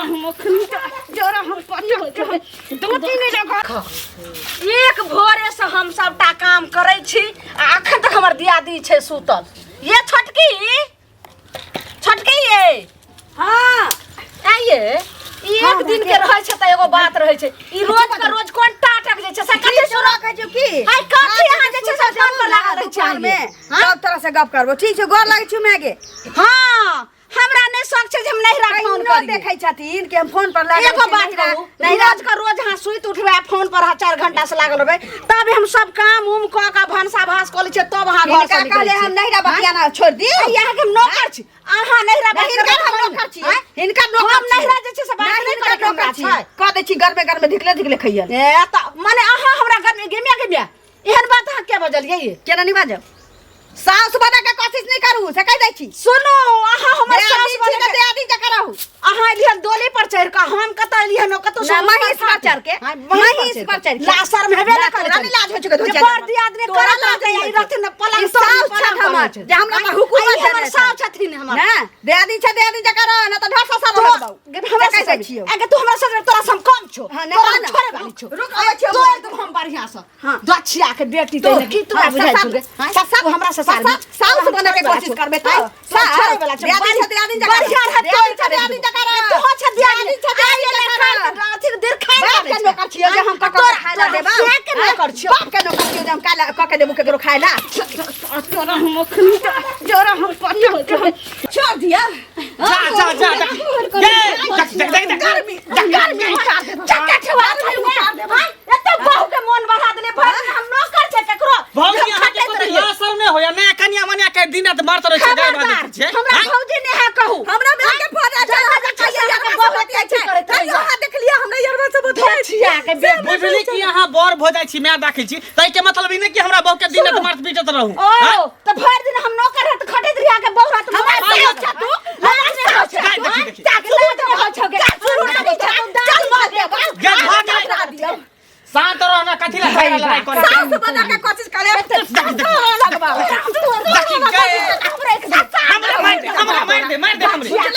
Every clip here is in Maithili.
तोरा हम अखन जरा हम पटक के दाँती नहि लगा। एक भोरे से हम सबटा काम करै छी आ अखन तक हमर दियादी छै सुतल। ये छोटकी, छोटकी ये। हाँ। आइए, ई एक दिन के रहै छै त एगो बात रहै छै, ई रोज के रोज कोन टाटक जे छै से कथी सुना कहै छियौ की? हाय, कथी अहाँ जे छै से फोन पर लागल रहै छियै दुपहर में हाँ? सब तरह से गप करबो, ठीक छै? गोर लागै छियौ माय गे। हाँ, हमरा नहि शौक छै जे हम नहिरा फोन कहिनो करियै। देखै छथिन कि हम फोन पर लागल एगो छी, बात नहिरा- कहू, नहिरा रोज के रोज अहाँ सुति उठबै आ फोन पर अहाँ 4 घंटा से लागल रहबै, तब हम सब काम उम कऽ के भनसा भास कऽ लै छियै, तब अहाँ घर से हिनका निकलै कहले छियै। हम नहिरा बतियाना छोड़ि दी। आइ अहाँके हम नौकर छी, अहाँ नहिरा बात नहीं, करबै हिनकर हम तखन नौकर छी। आँय? हिनकर नौकर हम छी। नहिरा जे छै से बात नहीं, नहि हिनकर करैके हमरा नौकर छी। छै। कह दै छी गरमे गरमे धिकले धिकले खैयन। ए तऽ मने अहाँ हमरा गरमे गेमिया गेमिया एहन बात अहाँ किया बजलियै ये? केना नहि बाजब? साउस बना के कोशिश नहीं करू से कह दै छी। सुनू, अहाँ हमर देआदी सास छी बने तऽ देआदी जकाँ रहू। अहाँ एलिहन डोली पर चढ़ि कऽ, हम कतऽ एलिहन? कतौ ना, महींस पर चढ़ि के, हाँ, महींस पर चढ़ि के। लाशर में हेबे ना, ना करै तोरा नहि लाज होइ छौ के जे धोतिया बड़ जमा। दियादनी तोरा करत लाज रहतै, नहि ई होइ छौ। रहथिन ने पलंग ई तोड़ि साउस पलंग छथि पर हमर, होइ छै। जे हमरा पर आँय, हुकुमत ई हमर चलै छै। साउस छथिन हमर। ना, देआदी छै, देआदी जकाँ रह, ना तऽ ढार ससा तो रहबौ। हमरा से कहि से दै छियौ। अगे तू हमरा से तोरा से हम कम छौ। हाँ, ना, तोरा हम ना। छोड़े वाली छौ। रुक, आबै छियौ। तोड़ देब हम बढ़ियां से। हाँ। दक्षिया के बेटी तो, तैने की तोरा हाँ, बुझाइ ससा- छौ गे? हाँ? ससा- तू हमरा से सार ससा- साउस बने के कोशिश करबे तो। छोड़े वाला छौ। देआदी छै, देआदी जकाँ रह। बढ़ियां रहत देआदी तोड़ छै, के देआदी जकाँ रह। तू हो छै देआदी। देआदी छै, देआदी आइ एलै जकाँ खाइ रह। के अथी देर खाइ बाप के के नौकर छियौ जे हम कऽ कऽ के खाय ला देबौ। से के नौकर छियौ? बाप के नौकर छियौ जे हम खाय ला कऽ के देबौ केकरो खाय ला। तोरा हम अखन जरा हम पटक के छोड़ दिया। जा जा जा देख ये देख देख देख देख। गर्मी गर्मी उतार देबौ। चक्का ठेवा उतार देबौ। एते बहू के मोन बढ़ा देले भरि दिन हम नौकर छै केकरो। भौजी हम अहाँ के खटैत कोते रहियै। लाशर नहि होया नया कनिया मनिया के दिन रात मारत रहै छै, गाय खबरदार, बाजैत छै। हमरा आँय? भौजी ने है कहू। हमरा मिल के फोन आ जहाँ जा जे छै कहियो से अहाँके बहुत बतियाइ अथी छै। करैत कहियो रहैया। अहाँ देखलियै हमरा यरवा से बतियाइ छै। धोतिया के बेटी। बुझली कि अहाँ बड़ भऽ जाइ छी, माय दाखिल छी, ताहि के मतलब ई नहि कि हमरा बहू के दिन रात मारत पीटत रहू। ओ आँय? तऽ भरि दिन हम नौकर रहत खटैत रहिया के बहू रहत हमर मोबाइल सास पर। छथु, हमर सास छथु। गाय देखी, देखी। चाची लाज नहि होइ छौ गे। चल मार देबौ। गे, भाग गे। करा दियौ। शांत रह ना, कथी ला झगड़ा लड़ाई करै छी? साउस बना के कोशिश करे। देखी, गे। हमरा मारि दे, हमरा मारि दे, मारि दे हमरे। मारि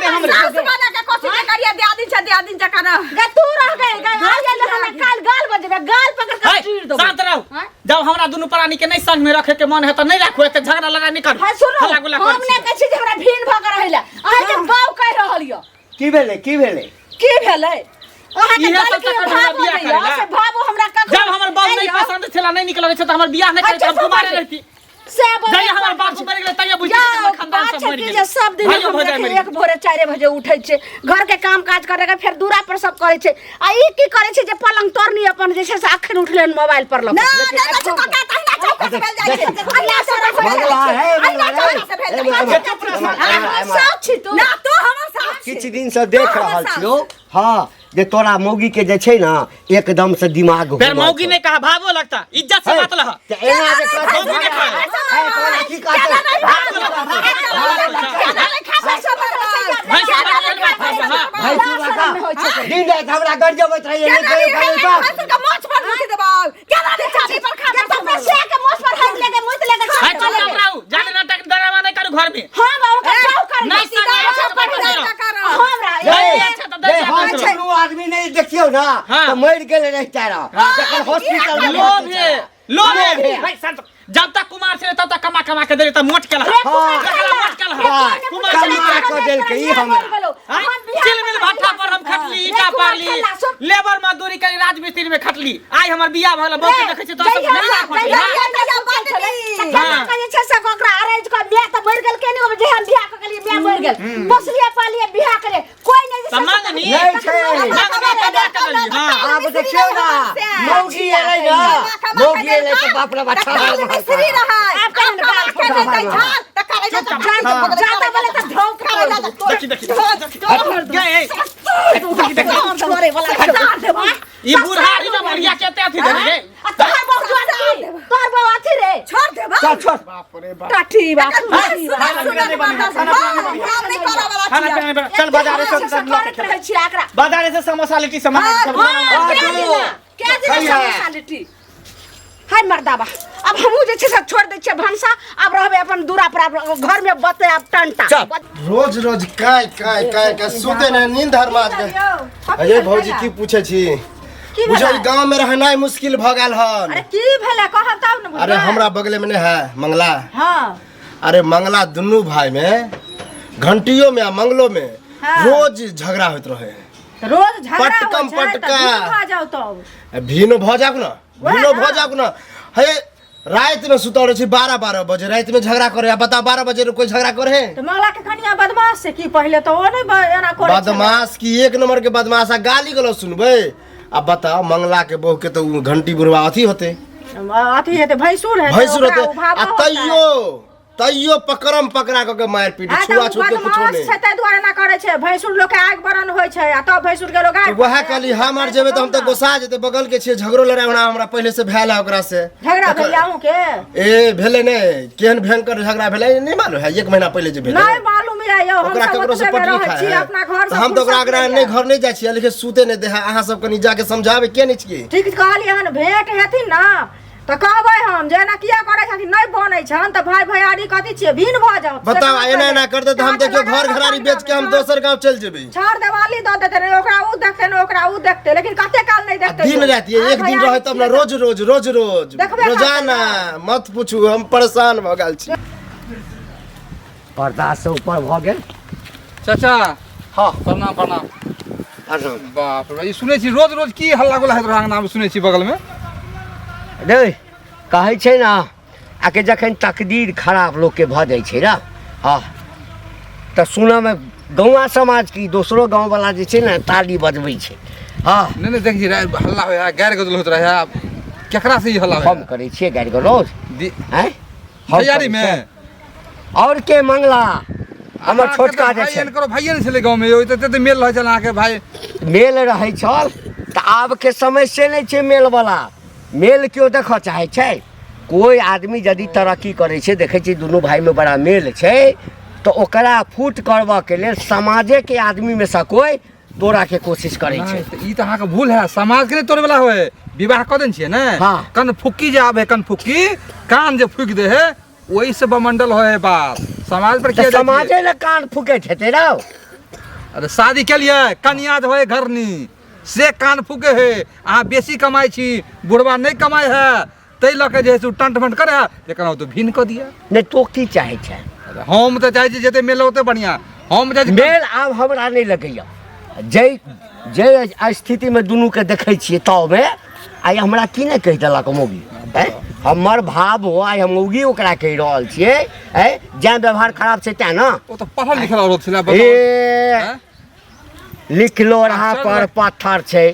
दे हमरे। साउस बना के कोशिश करिए, दियादी छै, दियादी जकाँ रह। गे तू रह गए गे, आ गेल हमरा काल गाल बजेबे, गाल पकड़ के है, चीर देबो। शांत रहू। हाँ? जब हमरा दुनू प्राणी के नहीं संग में रखे के मन है तो नहीं राखू, एते झगड़ा लड़ाई नहीं करू। हाँ, सुनू, हल्ला गुल्ला हम करै छी। नहि कहै छी जे हमरा भीन भऽ के रहै लए। अहाँके बाउ कहि रहल यऽ। की भेलै, की भेलै? की भेलै? अहाँके इहे सब गलती चक्कर में हमरा भाव बियाह होइए, करै ला। से भाव हमरा कखनो जब हमर बाप नहीं आइयो। पसंद छला, नहीं निक लगै छै, तऽ हमर बियाह नहीं करैत, हम अच्छा, कुमारे सुनू। रहती। से बोले जहिया हमर बाप मरि गेलै तहिया बुझि गेलै हमर यौ, खानदान बात सब छै मरि कि गेलै। जे सब दिन भाइयो हम भौजाइ देखै मरि एक भोरे 4 बजे उठै छै, घर के काम काज करे के फेर दूरा पर सब करै छै, आ ई की करै छै जे पलंग तोड़नी अपन जे छै से अखन उठलै हन मोबाइल पर लऽ ना, कऽ। ना, ना, चौका तहिना चौका से भेल जाइ छै। अहिना चौका से भेल मंगला जाइ छै। है, अहिना मंगला चौका से भेल जाइ छै। चुप रह, हाँ, साफ छी तू। ना, तू हमर सास छी। किछु दिन से देख हमर रहल सास। छियौ, हाँ, जे तोरा मौगी के जे छै ना एकदम से दिमाग फेर घूमल मौगी छौ। नहीं कहा भावो लगता, इज्जत से है, बात लह। तऽ एना जे कहतै, मौगी नहीं खाए। है, तोरा की कहतै? भाई तू रखा। दिन राति हमरा गरजबैत रहैए, नहि कहियो कहियो तऽ। है, चुप चुप रहू, जाने नाटक डरावा नहीं करू घर में। हाँ, बाबू के जाऊ कर। नहीं, सीधा नहीं, अच्छा नहीं, पढ़ नहीं, रहा। हमरा यै, अच्छा, तऽ दे यै, हम अच्छा। दुनू आदमी नहि देखियौ ना हाँ। तऽ मरि गेल रहितै रह। तखन हॉस्पिटल में लोभ भर्ती है, छलै। लोभ है। लोभ है। भाई, शांत। जब तक कुमार छलै तब तक कमा कमा के देली तऽ मोट केलक। हाँ। जकरा मोट केलक। हाँ। कुमार कमा छलै कऽ देलकै ई हमरा। आँय? चिलमिल भट्ठा पर हम खटली, ईटा पारली, लेबर मजदूरी करी, राजमिस्त्री में खटली। आइ हमर बियाह भऽ गेल, बहू के देखै छी तऽ सब नहीं राखत। हाँ। तऽ मंगनी नहि छै। मंगनी कमा के देली। हाँ। आब देखियौ ना, मौगी एलै ना, मौगी एलै तऽ बाप रे बाप, छागर देखी देखी गे, ए, ई बुढ़ारी में बुढ़िया के एते अथी देली गे। चल छोड़। टाटी बाप खाना पीना नहीं बनेगा, खाना पीना नहीं बनेगा। खाना पीना नहीं बनेगा। चल बाजारे से लऽ के खेबै। रहै छी एकरा। बाजारे से समोसा लिट्टी सब मंगा के हाँ, खेबै। क्या दिना? क्या दिना सही है। समोसा लिट्टी? हाय मर्दाबा, आब हमहूँ जे छै से छोड़ि दै छियै भनसा आब रहबै अपन दूरा पर आब घरमे बतै आब टंटा चल। रोज रोज काय काय काय काय सुते नहीं नींद हर मार के अरे भौजी की पूछे छी की बुझल भेलै? गांव में रहनाइ मुश्किल भ गेल हन अरे की भेलै कहब तब ने बुझबै अरे हमरा बगले में नहीं है मंगला हाँ अरे मंगला दुनू भाई में घंटियों में आ मंगलो में हाँ। रोज झगड़ा होइत रहे रोज झगड़ा पटकम होइ छै तऽ पटका। भिन्न भऽ जाउ तब भीनो भऽ जाउ ने वएह भीनो ना। भऽ जाउ ने हे राति में सुतल रहै छी 12-12 बजे राति में झगड़ा करे आ बताओ 12 बजे कोई झगड़ा करे तऽ मंगला के कनिया बदमाश छै की पहिले तऽ ओ नहि एना करै छलै। बदमाश की एक नंबर के बदमाश आ गाली गलौज सुनबै आ बताओ मंगला के बहू के तो उ घंटी बुढ़वा अथी होते अथी हेतै भैंसुर हेतै भैंसुर ओकरा होते उभाव आ होतै। तैयो तैयो पकड़म पकड़ा कऽ के मारि पीट आ तऽ छुआ ओ छूत के कुछो बदमाश नहि छै ताहि दुआरे एना करै छै भैंसुर लोक के आगि बरन होइ छै आ तब भैंसुर के लोग तऽ वएह कहली हम आर जेबै तऽ हम तऽ गोसा जेतै बगल के छियै झगड़ो लड़ाइ ओना हमरा पहिले से भेल है ओकरा से झगड़ा भेल अहूँ के ए भेलै नहि केहन भयंकर झगड़ा भेलै नहि मालूम है एक महीना पहिले जे भेलै नहि मालूम यऽ यौ हम ओकरा सब ककरो से ओतबे पटरी रहै खाय छी है अपना घर तऽ हम तऽ ओकरा अगरा नहि घर नहि जाइ छियै लेकिन सुते नहि दे है अहाँ सब कनि जाके समझाबै के नहि छियै ठीक कहलियै हन भेंट हेथिन ने तऽ कहबै हम जे एना किया करै छथिन नहि बनै छनि तऽ भाय भैयारी कथी छियै भिन्न भऽ जाउ से बताउ कहबै एना एना करते तऽ हम काज देखियौ लगा घर कऽ घरारी बेच के हम अंगनामे दोसर गाँव चलि जेबै छार देवाली दऽ देतै ने ओकरा उ देखतै ने ओकरा उ देखतै लेकिन कते काल नहि देखतै दिन राति भाय एक दिन भैयारी रहै तब ने छियै तऽ- रोज रोज रोज रोज देखबे करतै रोजाना मत पूछू हम परेशान भऽ गेल छी पर्दा से ऊपर भऽ गेल चाचा हँ प्रणाम प्रणाम प्रणाम बाप रे ई सुनै छी रोज रोज की हल्ला गुल्ला होइत रहै अंगना मे सुनै छी बगल मे रे कहै छै ने आके जखन तकदीर खराब लोकके भऽ जाइ छै ने हँ तऽ सुनऽमे गौआँ समाज की दोसरो गाँववला जे छै ने ताली बजबै छै हँ नहि नहि देखै छी हल्ला होइ है गारि गजल होइत रहै है केकरा से ई हल्ला होइ हम करै छियै गारि गलौज है आँय हम भैयारी करै मे छियै। आओर के मंगला हमर अहाँके छोटका तऽ जे भाइ छै एहन करो भाइये ने छलै गाँवमे यौ तऽ एते मेल रहै छल अहाँके भाइ मेल रहै छल तऽ आबके समय से नहि छै मेलवला मेल केओ देखऽ चाहै छै कोइ आदमी यदि तरक्की करै छै देखै छियै दुनू भाइमे बड़ा मेल छै तऽ ओकरा फूट करबऽके लेल समाजेके आदमीमे सँ कोइ तोड़ाके कोशिश करै छै नहि, तऽ ई तऽ अहाँके भूल है समाज के नहि तोड़े वाला होय विवाह कऽ देने छियै ने हाँ। कन फुक्की जे आबे कन फुक्की कान जे फूकि दे है ओहि से बमंडल होय है बात समाज पर तऽ किया जाइ छियै? समाजे ने कान फूकैत हेतै रौ अरे शादी केलियै कनिया जे होय घरनी से कान फूके है अहाँ बेसी कमाइ छी बुढ़वा नहि कमाइ है ताहि लऽ के जे है से ओ टंट फंट करे है लेकिन ओ तऽ भिन्न कऽ दिया नहि तो की चाहै छै अरे हम तऽ चाहै छी जते मेल ओते बढ़िआँ हम चाहै छी मेल आब हमरा नहि लगैया जाहि जाहि स्थितिमे दुनूके देखै छियै तावमे आइ हमरा की नहि कहि देलक मौगी आँय हमर भाव हो आइ हम मौगी ओकरा कहि रहल छियै आँय जैं व्यवहार खराब छै तैं ने ओ तऽ पढ़ल लिखल औरत छलै बताउ ए आँय? लिखलो रहा अच्छा, पर पत्थर छै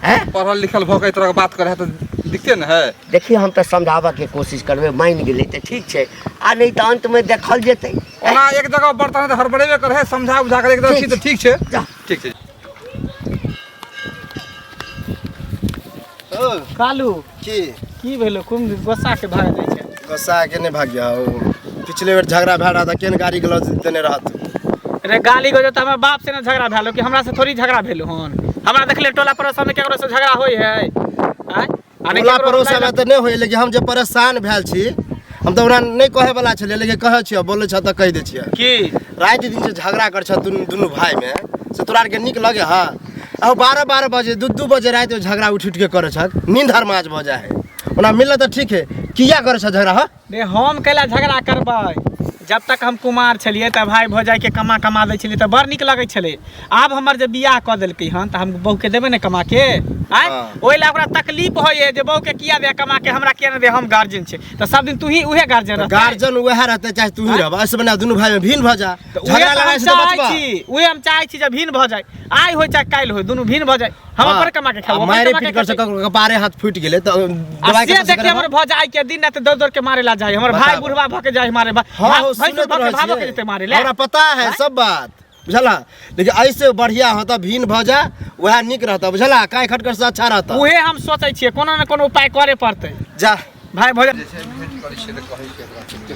हैं पढ़ल लिखल भऽ के एहि तरहके बात करे है तऽ दिक्कते ने है देखिए हम तऽ समझाबऽके कोशिश करबै मानि गेलै तऽ ठीक छै आ नहि तऽ अन्तमे देखल जेतै ओना एक जगह बर्तन तऽ हड़बड़ेबे करे है समझा बुझा कर एक जगह छी तऽ ठीक छै जा। ठीक छै ओ, कालू की की भेलो कुम गुस्सा के भाग जाइ छै गुस्सा के नहि भाग्य ओ पिछले बेर झगड़ा भए रहा था केहन गाड़ी गलौज देने रहत रे गाली गजो तऽ हमर बाप से ने झगड़ा भेलो कि हमरा से थोड़ी झगड़ा भेलो हन हमरा देखले टोला पड़ोस में केकरो से झगड़ा होय है आँय? आ नहि टोला केकरो पड़ोस में तऽ नहि होय लेकिन हम जे परेशान भेल छी हम तऽ ओकरा नहि कहै वला छलियै लेकिन कहै छियै बोलै छह तऽ कहि दै छियै की राति दिन जे झगड़ा कर छह दुनू दुनू भाईमे से तोरा आरके नीक लगे हँ आ 12-12 बजे 2-2 बजे रातिमे झगड़ा उठि उठिके करै छह नींद हरमाज भऽ जाइ है ओना मिलल तऽ ठीक है किया करै छह झगड़ा हँ रे हम कैला झगड़ा करबै जब तक हम कुमार छलियै तऽ भाय भौजाइके कमा कमा दै छलियै तऽ बड़ नीक लगै छलै आब हमर जे बियाह कऽ देलकै हन तऽ हम बहूके देबै ने कमा के आँय हँ। ओहि लए ओकरा तकलीफ होइए जे बहूके किया दे कमा के हमरा किया नहि दे हम गार्जियन छै तऽ सब दिन तू ही उहे गार्जियन रहतै गार्जियन वएह रहतै चाहे तू ही रहबह ऐसे बढ़िआँ दुनू भाईमे भिन्न भऽ जा तऽ उहे झगड़ा तऽ हम लड़ाइ से तऽ चाहै बचबह छी उहे हम चाहै छी जे भिन्न भऽ जाय आइ होय चाहे काल्हि होय दुनू भिन्न भऽ जाय हम हाँ, अपन कमा के आ खाब मारे पीट कर से ककरो कपारे हाथ फूटि गेलै तऽ आ दवाइ से कतऽ से देखिए हमर करेबह? भऽ जाय के दिन रात दौड़ दौड़ के मारे ला जाय हमर भाई बताबऽ। बुढ़वा भऽ के जाय मारे हाँ हो भाई सुनैत भऽ के रहै भाभो के छियै। जेतै मारे ले हमरा पता है सब बात बुझला लेकिन ऐसे बढ़िया होता भिन्न भऽ जा वएह नीक रहता बुझला काय खटकर से अच्छा रहता उहे हम सोचै छियै कोनो ने कोनो उपाय करे पड़तै जा भाई भऽ जा जे छै भेंट करै छियै तऽ कहै छियै ओकरा सबके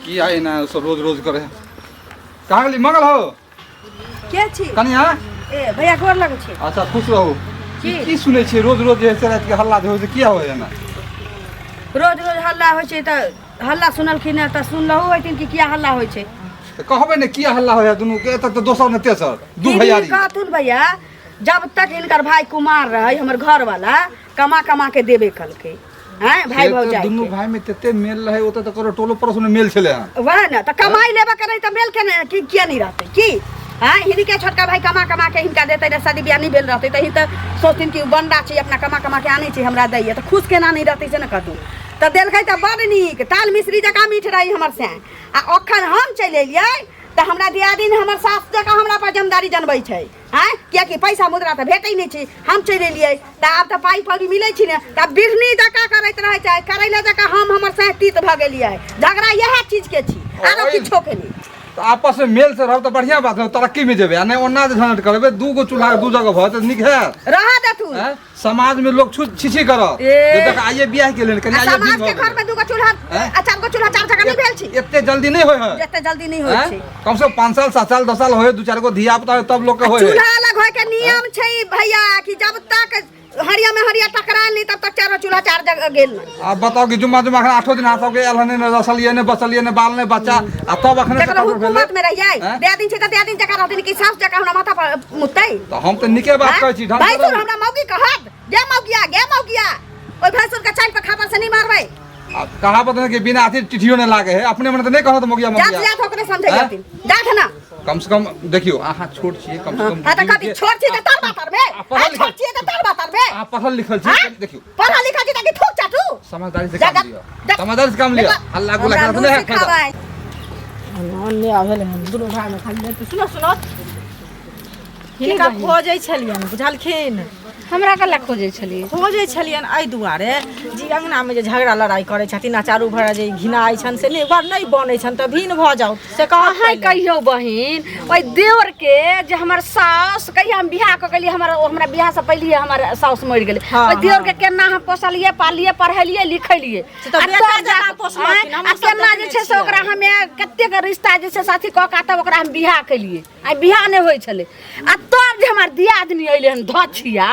की आइ एना सब रोज रोज करै है कहाँ गेली मंगल हो के छी कनिया ए भैया गोर लगै छी अच्छा खुश रहू की? की सुनै छियै रोज रोज जे है से रातिके हल्ला जे होइ छै किया होइ एना रोज रोज हल्ला होइ छै तऽ हल्ला सुनलखिन हँ तऽ सुनलहु होइथिन कि किया हल्ला होइ छै। तऽ कहबै ने किया हल्ला होइ है दुनू के, एतऽ तऽ दोसर ने तेसर दू दीदी भैयारी। कहथुन भैया, जब तक हिनकर भाई कुमार रहै हमर घर वाला कमा कमा के देबे कलकै हैं भाई से तऽ भौजाई दुनू के। भाई में तते मेल रहै, ओतऽ तऽ ककरो टोलो पड़ोस में मेल छलै हन। वएह ने तऽ कमाई लेबे के रहै तऽ मेल के ने कि किया नहीं रहतै की? हाँ हिनके छोटका भाई कमा कमा के हिनका देतै रहै, शादी बियाह नहीं भेल रहतै तऽ हिन तऽ सोचथिन कि बंडा छै, अपना कमा कमा के आनै छै हमरा दैए, तऽ खुश केना नहीं रहतै से ने कहतू। तऽ देलकै तऽ बड़ नीक, ताल मिश्री जकाँ मीठ रही हमर सैं। आ अखन हम चलि एलियै तऽ हमरा दियादिन हमर सास जकाँ हमरा पर जमदारी जनबै छै। आँय, कियाकि पैसा मुद्रा तऽ भेटै नहि छै। हम चलि एलियै तऽ आब तऽ पाइ कौड़ी मिलै छै ने, तऽ आब बिढ़नी जकाँ करैत रहै छै, करैला जकाँ हम हमर सैं तीत भऽ गेलियै। झगड़ा इएह चीजके छी, आरो किछोके नहि। तऽ आपस में मेल से रहब तऽ बढ़िया बात है, तरक्की में जेबै। आ नहि ओना जे झंझट करबै, दू गो चूल्हा दू जगह भऽ तऽ नीक हैत? रहऽ देथुन। आँय? समाज में लोग छू छीछी करत। ए। जे देख आइए बियाह के लेल कनि आ आइए समाज दिन के भऽ घर में दूगो चूल्हा आँय? आ चार गो चूल्हा चार जगह नहीं भेल छी। एते जल्दी नहीं होय है। एते जल्दी नहीं होय आँय? छै। कम से कम 5 साल 7 साल 10 साल होय, दू चार गो धिया पुता होय तब लोग के होय है। चूल्हा अलग होय के नियम छै भैया कि जब तक हरिया में हरिया टकरायल नहीं तब तक चारो चूल्हा चार जगह गेल नहीं। आब बताओ कि जुम्मा जुम्मा अखन 8 दिन हाथ सबके आयल हन, नहि रसलियै, नहि बचलियै, नहि बाल नहि बच्चा, आ तब अखने से तकरो ककरो भेलै? हुकूमत में रहियै, आँय? दे दिन छै तऽ दे दिन जकाँ रहथिन कि सास जकाँ हमरा माथा पर मुतै? तऽ हम तऽ नीके बात कहै छी, ढंग से भैंसुर रहू। हमरा मौगी कहत, गे मौगिया गे मौगिया, ओहि भैंसुर के चारि पर खापर से नहीं मारबै। आ कहावत है कि बिना अथी टिठियो नहि लागे है, अपने मने तऽ नहि कहत मौगिया जात मौगिया। जात ओकरे समझै आँय? जाथिन जात ना। कम से कम देखियो अहाँ छोट छियै, कम से कम हाँ तऽ कथी छोट छी तऽ तर बातर में? आ पढ़ल आ लिखल छोट छियै तऽ तर बातर में? अहाँ पढ़ल लिखल छी, हाँ? देखियो पढ़ल लिखल छी तऽ कि थूक चाटू? समझदारी से जा, काम जा, लिअ, जा। समझदारी से काम लिअ, हल्ला गुल्ला हमरा करत नहि मुँह है फायदा। सिखाबै। अन्ने आबेल हन दुनू भाई में खाली लड़तै। सुनो सुनो, हिनका खोजै छलियनि बुझलखिन। हमरा कला खोजै छलियै? खोजै छलियनि एहि दुआरे जे अङ्गनामे जे झगड़ा लड़ाइ करै छथिन आ चारू भरा जे घिनाइ छनि से नहि बड़ नहि बनै छनि तऽ भिन्न भऽ जाउ से कहब। अहाँ पहिले। कहियौ बहिन, ओहि देवर के जे हमर साउस कहिया हम बियाह कऽ गेलियै, हमर हमरा बियाह से पहिले हमर साउस मरि गेलै। हाँ, ओहि देवर हाँ। के केना हम पोसलियै पाललियै पढ़ेलियै लिखेलियै, से तऽ आ बेटा तब जकाँ जा पोसलखिन, आँय, हमहूँ आ सब केना देखने जे छै से छियै। ओकरा हमे कतेक रिश्ता जे छै से अथी कऽ कऽ तब ओकरा हम बियाह केलियै। आ बियाह नहि होइ छलै, आ तब जे हमर दियादनी अयलै हन धछिया,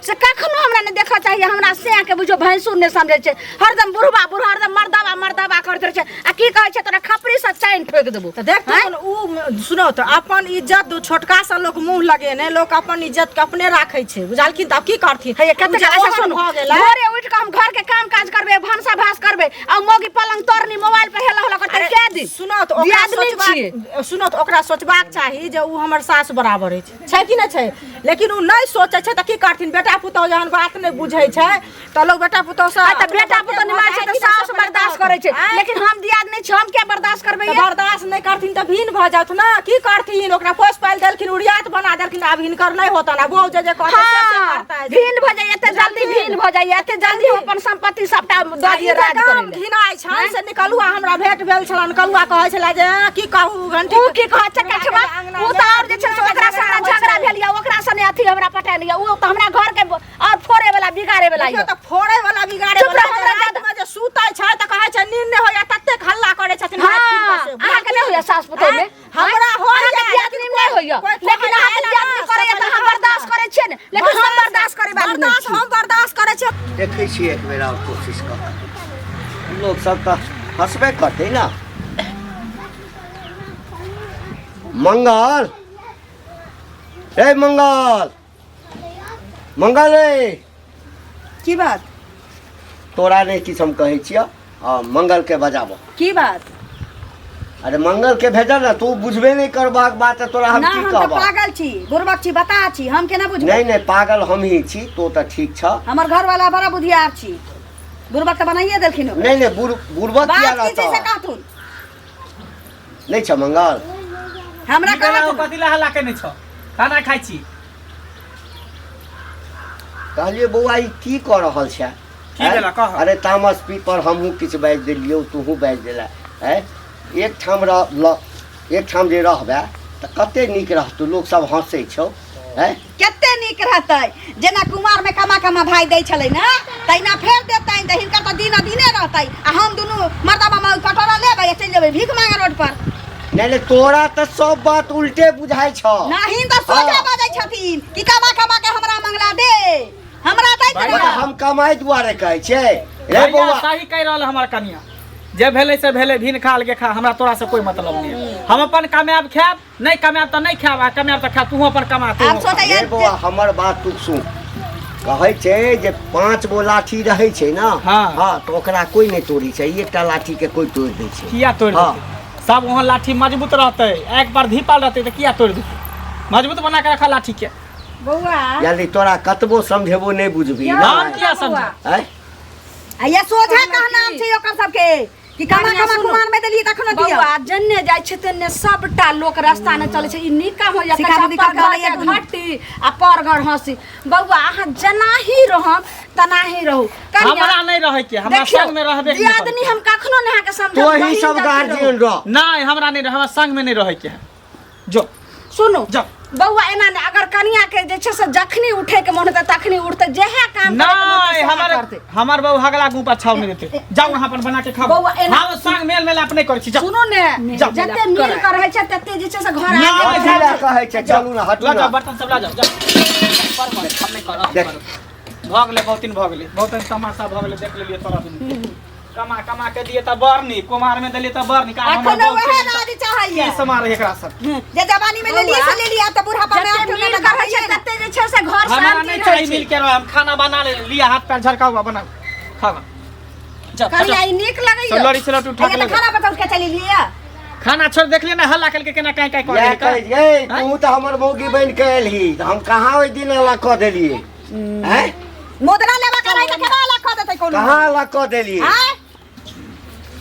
से कखनो हमरा नहि देखऽ चाहिए। हमरा सएहके बुझियौ भैंसुर नहि समझै छै, हरदम बुढ़बा बुढ़ हरदम मर्दाबा मर्दाबा करैत रहै छै। आ की कहै छै, तोरा खपरीसँ चानि ठोकि देबौ। तऽ देख आँय? उ सुनो तऽ अपन इज्जत छोटका से लोक मुँह लगेने लोक अपन इज्जत के अपने राखै छै बुझलखिन, तऽ आब की करथिन? हे कते उ जे अच्छा ओहन सुनू, भऽ गेलै। भोरे उठि कऽ हम घर के काम काज करबै, भनसा भास करबै, आ मौगी पलंग तोड़नी मोबाइल पर हेला हेला करतै कै दिन। सुनो तऽ ओकरा दियादनी छियै। सोचबाक, सुनो तऽ ओकरा सोचबाक चाही जे उ हमर सास बराबर अछि, छै कि नहि छै? लेकिन उ नहि सोचै छै तऽ की करथिन? बेटा पुतहु जहन बात नहि बुझै छै तऽ लोक बेटा पुतहु से आ तऽ बेटा पुतहु नहि मानै छै तऽ सास बर्दाश्त करै छै, लेकिन हम दियादनी छी, हम किया बर्दाश्त करबै? तऽ ये? बर्दाश्त नहि करथिन तऽ भिन्न भऽ जाथुन ने, की करथिन? ओकरा पोसि पालि देलखिन, उड़ियात बना देलखिन, आब हिनकर नहि होतन, आब ओ जे जे कहतै से से हाँ, करतै। भिन्न भऽ जाइए, एते जल्दी भिन्न भऽ जाइए, एते जल्दी हम अपन संपत्ति सबटा दऽ दियै राज गाम करै लए। घिनाइ छनि से निकलुआ हमरा भेंट भेल छलनि, कलुआ कहै छलै जे की कहू घंटी। उ की कहत चकछवा? उ तऽ आओर जे छै से ओकरा से हमरा झगड़ा भेल यऽ, ओकरा से नहि अथी हमरा पटायल यऽ, उ तऽ हमरा घर के आओर फोड़े वाला बिगाड़े वाला देखियौ यऽ। तऽ फोड़े वाला बिगाड़े चुप वाला रह, हमरा जे रातिमे जे सुतै छै तऽ कहै छै नींद नहि होइया, ततेक हल्ला करै छथिन। हाँ, हाथ पीट कऽ से। अहाँके नहि होइया सास पुतोह में? आँय? हमरा होइया, अहाँके दियादनी लेकिन नहि होइया, कोइ लेकिन कहै अहाँके लए दियादनी ना, करैया तऽ अहाँ से बर्दाश्त करै छियै ने, लेकिन हम बर्दाश्त करै वाली नहि बर्दाश्त छी। हम बर्दाश्त करै छियै। देखै छियै एक बेर आओर कोशिश कऽ कऽ, लोक सब तऽ हँसबे करतै ने। मंगल रे, मंगल, मंगल रे। की बात? तोरा नहि किछु हम कहै छियौ, आ मंगल के बजाबो। की बात? अरे मंगल के भेजल ने, तू बुझबे नहि करबाक बात, तोरा हम ना की हम तऽ कहबह? पागल छी, बुड़बक छी, बताह छी, हम केना बुझबै? नहि नहि, पागल हम ही छी, तो तऽ ठीक छ। हमर घर वाला बड़ा बुधियार छी, बुड़बक तऽ बनाइए देलखिन ओकरा। नहि नहि, बुड़बक किया बात की छै से रहतौ? कहथुन। नहि छ मंगल? हमरा की भेलै? कहथुन। कथी लए हल्ला केने छौ? खाना खाइ छी। कहलियै बौआ, ई की कऽ रहल छै? की भेला कह? अरे तामस पी पर हमहूँ किछु बाजि देलियौ, तूहूँ बाजि देला। आँय, एक ठाम रह ल, एक ठाम जे रहबै तऽ कते नीक रहतौ, लोक सब हँसै छौ। आँय, कते नीक रहतै? जेना कुमार में कमा कमा भाई दै छलै ने तहिना फेर देतै, तऽ हिनकर तऽ दिन दिने रहतै, आ हम दुनू मर्दा मामा कटोरा लेबै आ चलि जेबै भीख मांगे रोड पर। नहि नहि, तोरा तऽ सब बात उल्टे बुझाइ छौ। नाही तऽ सोझा हाँ। बाजै छथिन कि कमा कमा के हमरा मंगला दे, हमरा दैत भाई, रह। हम कमाइ दुआरे कहै छियै, रे बौआ सही कहि रहल हमर कनिया जे भेलै से भेलै भिन खा लगे खा हमरा तोरा से कोई मतलब नहीं है। हम अपन कामयाब खायब नहीं कामयाब तऽ नहीं खायब आ कामयाब तऽ खायब तू अपन कमा तू आब सोचैया रे बौआ हमर बात तू सुन कहै छै जे 5 गो लाठी रहै छै ने हाँ। हाँ तऽ ओकरा कोई नहि तोड़ै छै एकटा लाठी के कोई तोड़ि दै छै किया तोड़ि हाँ। देतै सब वहाँ लाठी मजबूत रहतै एक बार धीपाल रहतै तऽ किया तोड़ि देतै मजबूत बना के रखा लाठी के बौआ यदि तोरा कतबो समझेबो नहि बुझबही हम ने किया समझ आँय? आ ये सोझा कहनाम छै ओकर सबके कि कमा कनिया कमा सुनू। कुमार में देलियै तखनो दियौ बौआ जन्ने जाइ छै तन्ने सबटा लोक रास्ता ने चलै छै ई नीक काम होइया सिखा बुद्धि पर कऽ घर लैया के दुनू। घटी आ पर घर हंसी बौआ अहाँ जेनाही रहम तनाही रहू कनिया हमरा नहीं रहे के हमरा देखियौ, संग में रहबे के नहीं दियादनी हम कखनो नहि अहाँके समझब तोही बहिन सब जते गार्जियन रहू। रह नहीं हमरा नहीं रह हमरा संग में नहीं रहे के है जो सुनू जाओ। बौआ एना नहि अगर कनिया के जे छै से जखनी उठे के मन हेतै तखनी उठतै जेहे काम करे के मन हेतै नहीं सेहे हमारे करतै। हमार बहू हगला गुपा छाव नहीं देते जाओ वहां पर बना के खाओ बौआ, एना- हम संग मेल मेलाप नहीं करै छी जाओ सुनू ने जाओ। जते मिल के रहै छै तते जे छै से घर ना, आगे कथी लए कहै छै चलू ने हटू ला जाओ ने बर्तन सब ला जाओ जाओ पर मत, हम नहीं करब, हम देख। करब। भऽ गेलै बहुत दिन भऽ गेलै बहुत दिन तमाशा भऽ गेलै देख लेलियै तोरा दुनू कमा कमा के दिए तऽ बड़ नीक कुमार में देलिए तऽ बड़ नीक आब हमर अखनो बहू वएह के राज चाहैया की समार एकरा सब जे जवानी में लेलियै से लेलियै आब तऽ बुढ़ापा में जते आठ मिल के रहै छै तते जे छै से घर हमरा शांति नहीं रहै चाही छै मिल के रह हम खाना बना ले लिया हाथ पैर झरकाओ बनाओ खाओ जा कनिया ई नीक लगैया सब लड़ी सिलौट उठा के तऽ ले खाना बताउ के चलि लियै खाना छोड़ देख लिये ना हल्ला करके केना काई काई कर इएह कहै छियै तू तऽ हमर मौगी बनि के एलही तऽ हम कहाँ ओहि दिन अलग कऽ देलियै आँय मुद्रा लेबा के रहै तऽ केना अलग कऽ देतै कोनो कहाँ अलग कऽ देलियै आँय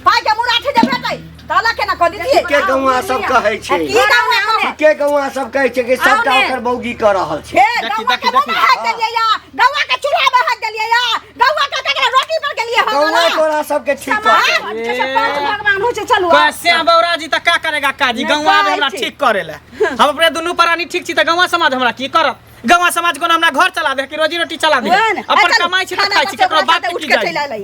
पाइ के मुराठी जे भेटै तऽ अलग केना कऽ दितियै के गौआ सब कहै छै की गौआ कहै के गौआ सब कहै छै कि सबटा आउ ने। ओकर मौगी कऽ रहल छै हे देखी, गौआ के देखी, देखी। मुँह हाथ देलियै या गौआ के चूल्हा में हाथ देलियै या गौआ के ककरा रोटी पर गेलियै हम गौआ तोरा सबके ठीक कऽ समाज जे छै पंच भगवान होइ छै चलू आब। कैसे बौरा जी तऽ का करेगा काजी नहीं गौआ कहै हमरा छी। ठीक करे ले हम अपने दुनू प्राणी ठीक छी तऽ गौआ समाज हमरा की करत गौआ समाज कोनो हमरा घर चला दे कि रोजी रोटी चला दे वएह ने। अपन चलू, कमाई छी तऽ खाना खाइ छी बचा केकरो बचा बाप के के उठ की के जाइ चलि अयलै।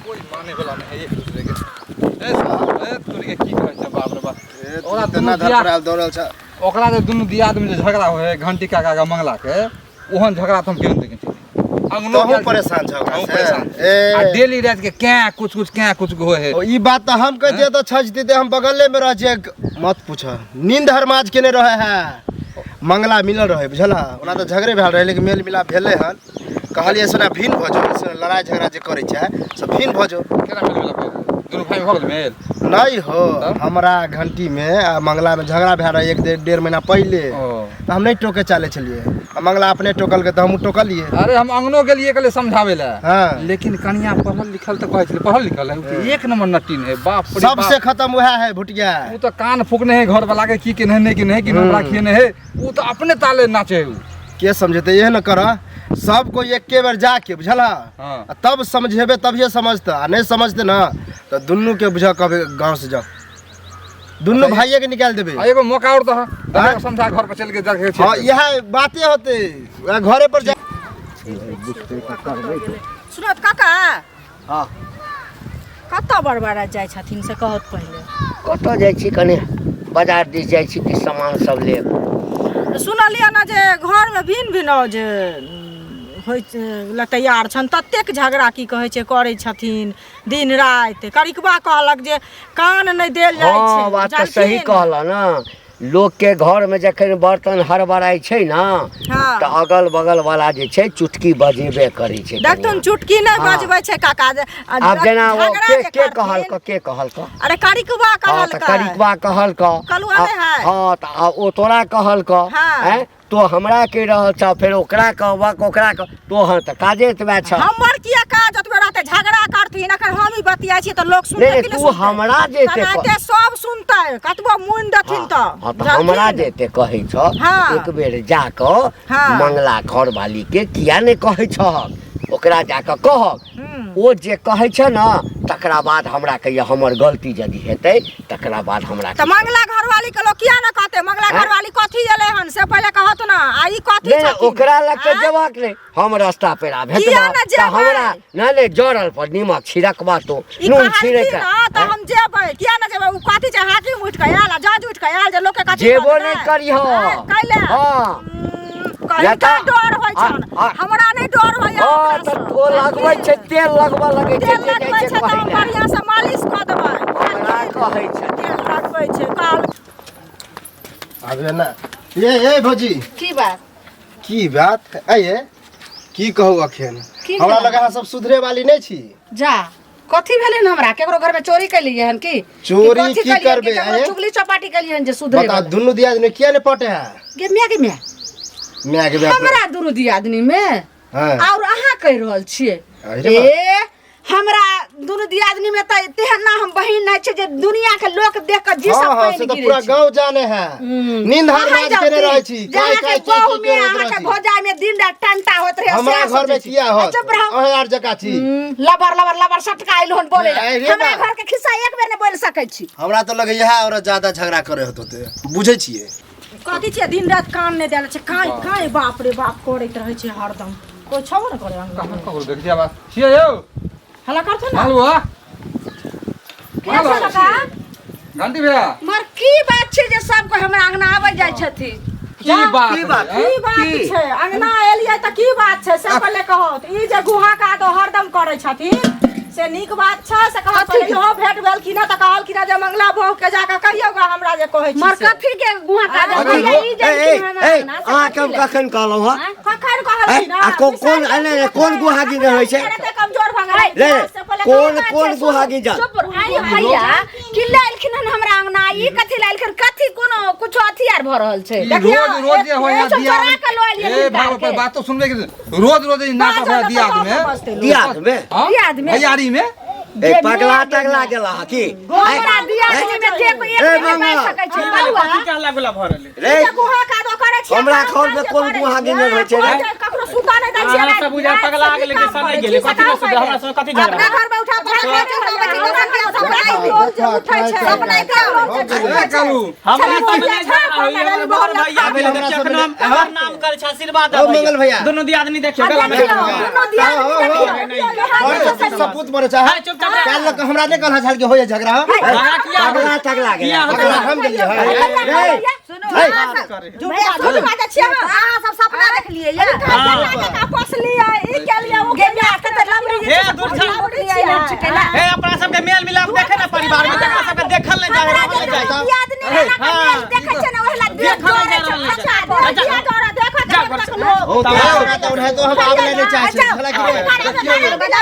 कोई माने वाला नहीं है एक दूसरे के ए साहब, ए तोरी के की कहै छै बाप रे बाप ओकरा तेना दुनू धर दिया पर दौड़ल छ ओकरा जे दुनू दियाद में जे झगड़ा होइ है घंटी काका के मंगला के ओहन झगड़ा तऽ हम केहन देखै छी अंगनो तोहूँ गेल छी। परेशान छ ओकरा हमहूँ से। परेशान छी। ए। आ डेली राति के कैं कुछ कुछ कैं कुछ होइ है ओ, ई बात तऽ हम कह दिए तऽ छज दीते हम बगले में रह छियै मत पूछ नींद हरमाज केने रहे है मंगला मिलल रहे बुझल ओना तऽ झगड़े भेल रहे लेकिन मेल मिलाप भेलै हन कहलियै से भिन्न भऽ जाओ से लड़ाइ झगड़ा जे करै छै से भिन्न भऽ जाओ केना मेल मिलाप भऽ गेल? दुनू भाई भऽ गेल मेल नहीं हो हमरा घंटी में आ मंगला में झगड़ा भेल रहे एक डेढ़ महीना पहिले ओ। तऽ हम नहीं टोके चाले छलियै आ मंगला अपने टोकलकै तऽ हमहूँ टोकलियै अरे हम अंगनो गेलियै कहलियै समझाबै लए हाँ। लेकिन कनिया पढ़ल लिखल तऽ कहै छलै पढ़ल लिखल है उ तऽ एक नंबर नटीन है बाप रे बाप। सबसे खत्म वएह है भुटिया उ तऽ कान फूकने है घर वाला के की केने है नहीं केने है कि हमरा खिएने है उ तऽ अपने ताले नाचे है उ के समझेते इहे न कर सब कोई एके बेर जाके बुझल हाँ। आ तब समझेबे तभिए समझते आ नहीं समझते ना तो दुनू के बुझ कभी गांव से जाओ दुनू भाइये के निकाल देबे आ एगो मौका और दह दादा समझा घर पर चल के जाके छै हाँ यह बातें होते वएह घरे पर जा सुनो तऽ काका हाँ कतऽ बड़बड़ा जाइ छथिन से कहत पहिले कतऽ जाइ छी कनि बाजार दिस जाइ छी किछु सामान सब लेब सुनलियै ने जे घरमे भिन्न भिन्न जे होइ लए तैयार छनि ततेक झगड़ा की कहै छै करै छथिन दिन राति करिकबा कहलक जे कान नहि देल जाइ हँ छै बात तऽ सही जानथिन? कहलऽ ने लोकके घरमे जखन बर्तन हड़बड़ाइ छै ने हाँ। तऽ अगल बगल वाला जे छै चुटकी बजेबे करै छै देखथुन चुटकी नहि हाँ। बजबै छै काका जे आब जेना ओ झगड़ा के जे के करथिन- कहलक के कहलक अरे करिकबा हाँ तऽ कहलकै करिकबा कहलक कलुआ नहि है। हाँ तऽ आ ओ तोरा कहलक हाँ। हैं तो हमरा कहि रहल छह फेर ओकरा कहबक ओकरा कह तोहर तऽ काजे एतबे छह हमर किया काज ओतबे रहतै झगड़ा करथिन अखन हम ही बतियाइ छियै तऽ लोक सुनतै नहि, कि नहि तू सुनतै? हमरा जे एते तेनाहिते सब सुनतै कतबो मुनि देथिन तऽ हाँ तऽ हमरा बुझलखिन? जे एते कहै छह हाँ। एक बेर जा कऽ हाँ। मंगला घरवाली के किया नहि कहै छहक ओकरा जा कऽ कहक ओ जे कहै छै ने तकरा बाद हमरा कहिया हमर गलती यदि हेतै तकरा बाद हमरा तऽ मंगला घरवाली के लोग किया न कहते मंगला आँय? घरवाली कथी एलै हन से पहिले कहत ना आ ई कथी नहि नहि, छथिन? ओकरा लग के आँय? जेबाक नहि हम रास्ता पेरा किया भेटबा ने तऽ जेबै? हमरा नहि नहि जरल पर नीमक छिड़कबा तो ई नून कहलखिन छिड़क ना तऽ हम जेबै किया न जेबै उ कथी छै हाकिम उठि कऽ आयल आ जज उठि कऽ आयल जे लोक के कथी जेबो कहतै? नहि करिह। आँय, कैले हाँ। या हिनका तऽ- डर होइ छनि आ- आ- हमरा नहि डर होइए हँ ओकरासँ। तऽ ओ लगबै छै तेल लगबऽ लगै छै तेल जे जाइ लगबै छै छै तऽ कहै हम लए। बढ़िआँसँ मालिश कऽ देबै हमरा कहै छै तेल लगबै छै काल आबे ना ये ये भौजी की बात की बात आइए की कहू अखन की हमरा भेलै? लग अहाँ सब सुधरे वाली नहीं छी जा कथी भेलै हन हमरा केकरो घर में चोरी केलियै हन की चोरी कथी की केलियै? करबै, केकरो आँय? चुगली चौपाटी केलियै हन जे सुधरे बता दुनू दियादनी किया ने पटे है गे माय गे माय माय के बाप हमरा दुनू दियादनी में हाँ और अहाँ कहि रहल छियै अरे बा। ए हमरा दुनू दियादनी में तऽ तेहन ना हम बहिन नहि छै जे दुनिया के लोक देख के जी हाँ सब हाँ पानि से तो गिरै पूरा छै। गांव जाने है नींद हर अहाँ रात जाउ केने की? रहै छी जे काय अहाँके काय बहू की में अहाँके भौजाई में दिन रात टंटा होइत रहै हमरा सएह घर में सोचै छी। किया आ होत चुप रहू अहाँ यार जका छी लबर लबर लबर सटका आइल हन बोले अरे हमरा बा। घर के खिस्सा एक बेर ने बोल सकै छी हमरा तो लगे इएह औरत ज्यादा झगड़ा करे होत होते बुझै छियै कथी छियै दिन राति कान नहि देले छै काँय काँय बाप रे बाप करैत रहै छै हरदम कोइ छबो ने करे अंगना कहाँ ककरो देख दिया बात छियै यौ हल्ला करथुन ने मालुआ के छै काका घंटी भैया मर की बात छै जे सब कोइ हमरा अंगना आबै जाइ छथिन की बात की बात? है, की बात की? छै अंगना एलियै तऽ की बात छै से पहिले कहू तऽ ई जे गुहा कादो हरदम करै छथिन से नीक बात छै से कहल कथी पहिले इहो भेट भेल कि ना तऽ कहल कि ना जे मंगला बहू के जाकऽ कहियौ गा हमरा जे कहै छी मर से। कथी के गुहा काज कथी भैया ई ए, जाइ ए, हमरा ए, अंगना से अहाँके हम कथी ले? कखन कहलहुँ हँ कखन कहलखिन आ कोन नहि, नहि, कोन गुहा गिनल होइ छै? कमजोर भऽ गेलै रे से पहिले कोन बात कोन छै, गुहा सुनू, गिजल चुप रहू। आइ भैया की लालखिन हन हमरा अंगना ई कथी लालखिन कथी कोनो कुछो अथी आर भऽ रहल छै ई रोज रोज जे होय ए, सब दिया चोरा के लऽ एलियै ए हिनका भाई के। पर बात तो सुनबे के रोज रोज ई नाटक होय दियाद में दियाद में हाँ? दियाद में? भैयारी में ए पगला तगला गेला हँ की हमरा दियादनी में जे कोई एक ए, बेर नहि बाजि मंगला। सकै छै बउआ कथी के हल्ला गुल्ला भऽ रहलै रे गुहा कादो करै छियै हमरा काम घर में काज कोन करै गुहा छियै। गिनल होइ छै रे? कोइ ककरो सुता नहि दै छियै अहाँ सब बुझा पगला गेलै कि सनै गेलै कथी नहि सुधरे हमरा सब कथी झगड़ा अपना घर में उठा पटक करै छै, दोसर के सब नहि रोज जे उठै छै सब नहि ए कालू हमरा सब नहि झगड़ा होइए हमर बड़ भैया भेलै देखियौ एखन हम हमर नाम करै छै आशीर्वाद ओ मंगल भैया। दुनू दियादनी देखियौ गला में देखियौ दुनू दियादनी देखियौ बड़ सपूत बड़े चाहे हाय, चुपचाप रह। काल लग हमरा नहि कहला छल कि होइए झगड़ा झगड़ा किया पगला तगला गेला किया होतै? झगड़ा हम गेलियै हँ। रे झूठ बाजै छियै अहाँ सब सपना देखलियै ये हे दूर जा। हे अपना सबके मेल मिलाप देखे ना परिवार में तकरा सबके देखल नहीं जाए रहल नहीं जाए हाँ। देखै छै ने ओहिला देखल नहीं जा रहल नहीं जाए जा घर से। हो तो हमरा तऽ ओनाहितो हम आबै नहि चाहै छी झगड़ा की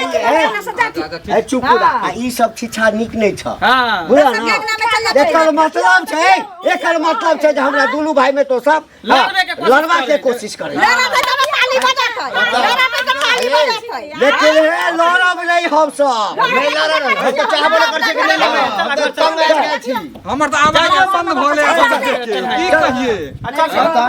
ए चुप हो जा। आ ई सब शिक्षा नीक नहि छ हाँ बुझल ने एकर मतलब छै एकर मतलब छै जे हमरा दुनू भाई में तो सब लड़बे के कोशिश लड़बा के करै छै। कोशिश करै छै। लेकिन हे लड़ब नहि हम सब नहि लड़ल हम तऽ चाहबो नहि करै छियै कि नहि लड़ब हम तऽ तंग आबि गेल छी हमर तऽ आवाज बंद भऽ गेलै सब देख के की कहिए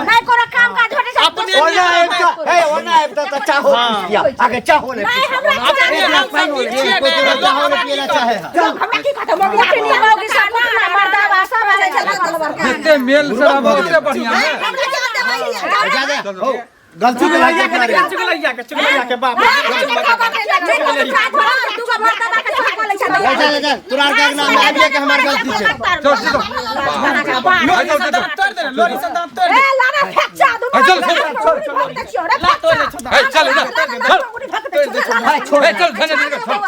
नहि कोनो काम काज भेटै छै अपने ओना आबि कऽ हे ओना आबि कऽ तऽ चाहो पीस लिअ आगे चाहो नहि पीस अपने हम सब नीक छियै कोइ ने, तोरा चाहो नहि पियै लए चाहे है हमरा की कहतै मम्मी अपने मौगी सब मर्दावा सब रहै छै जते मेल से रहबो ओते बढ़िया है जा जा हो गलती भेलै चुगलैया के देखियौ, चुगलैया के चुगलैया के बाप रे। जा जा जा तोरा आर के अंगना में आबिए के हमर गलती छै चल चल लोरी सब दाँत तोड़ि देने, लोरी सब दाँत तोड़ि देने। चल चल ला तोड़ि दे, छोड़ दे। ए, चल इधर चल छोड़ ए, चल धन्य धन्य चल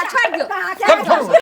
चल छोड़